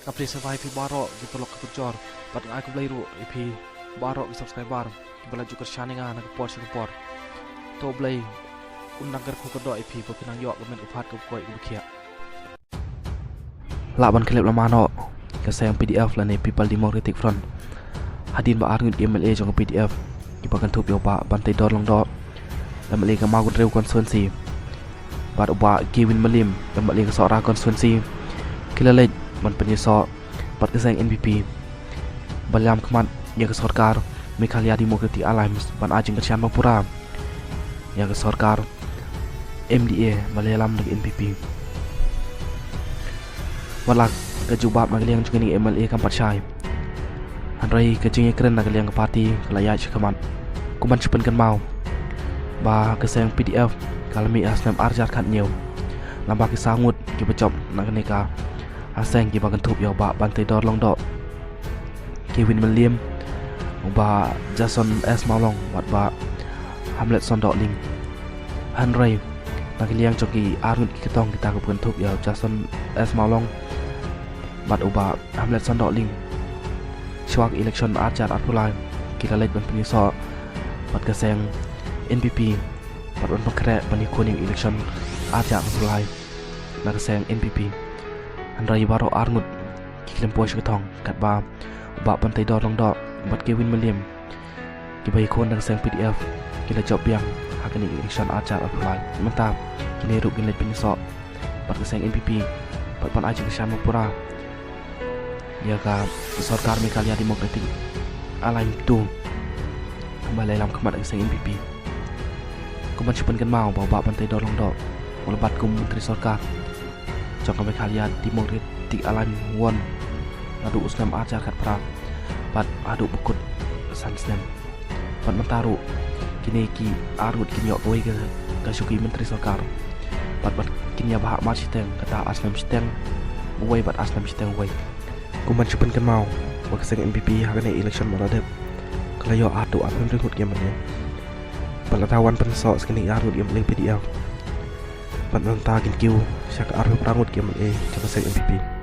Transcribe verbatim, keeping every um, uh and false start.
Ka phi sngewbha ïa phi baroh ki paralok ki parajor bad nga ai khublei ruh ïa phi baroh ki subscriber kiba la ju kyrshan ïa nga na ka por sha ka por. To Blei un nang kyrkhu kyrdoh ïa phi ba phin nang ïoh ka met ka phad kaba koit kaba khiah. Lah ban khlem lama noh, ka seng P D F lane People Democratic Front hadien ba arngut ki M L A jong ka P D F kiba kynthup ïa u Bah Banteidor Lyngdoh, M L A ka Mawkynrew constituency, bad u Bah Kevin Mylliem, M L A ka Sohra constituency, ki la leit ban pynïasoh bad ka seng N P P ban ïalam khmat ïa ka sorkar Meghalaya Democratic Alliance ban ai jingkyrshan ba pura ïa ka sorkar M D A ba la ïalam da ka N P P. Wat la ka jubab na ka liang jong kine ki M L A kam pat shai, hynrei ka jingïakren na ka liang ka party ka la ïaid sha khmat. Kum ban shu pynkynmaw ba ka seng P D F ka la mih ha snem ar hajar khathynñiew, lada ki saw ngut kiba jop na kane ka seng kiba kynthup ïa u Bah Banteidor Lyngdoh, Kevin Mylliem, u Bah Jason S Mawlong bad Bah Hamletson Dohling. Hynrei na ka liang jong ki arngut ki kyrtong kita kiba kynthup ïa u Jason S Mawlong bad u Bah Hamletson Dohling, shuwa ka election ar hajar arphew lai ki la leit ban pynïasoh bad ka seng N P P bad ban pynkhreh ban ïakhun ïa ka election ar hajar arphew lai na ka seng N P P. Hynrei baroh arngut ki khlem poi sha ka thong, katba u Bah Banteidor Lyngdoh bad Kevin Mylliem kiba ïakhun da ka seng P D F ki la jop biang ha kane ka election ar hajar arphew lai. Mynta kine ruh kin leit pynïasoh bad ka seng N P P bad ban ai jingkyrshan ba pura ïa ka sorkar Meghalaya Democratic Alliance two ba la ïalam khmat da ka seng N P P. Kum ban shu pynkynmaw ba u Bah Banteidor Lyngdoh u la bat kum u Myntri Sorkar jong ka Meghalaya Democratic Alliance one naduh u snem ar hajar khatphra bad haduh ba kut san snem. Bad mynta ruh kine ki arngut kin ïoh kawei ka, ka shuki Myntri Sorkar bad, bad kin ïa bhah mar shiteng, kata ar snem shiteng uwei bad ar snem shiteng uwei. Kum ban shu pynkynmaw ba ka seng N P P ha kane election ba la dep ka la ïoh haduh arphew hynriew ngut ki M L A. Bad lada wan pynsoh sa kine arngut ki M L A P D F, bad mynta kin kiew sha ka arphew phra ngut ki M L A jong ka seng N P P.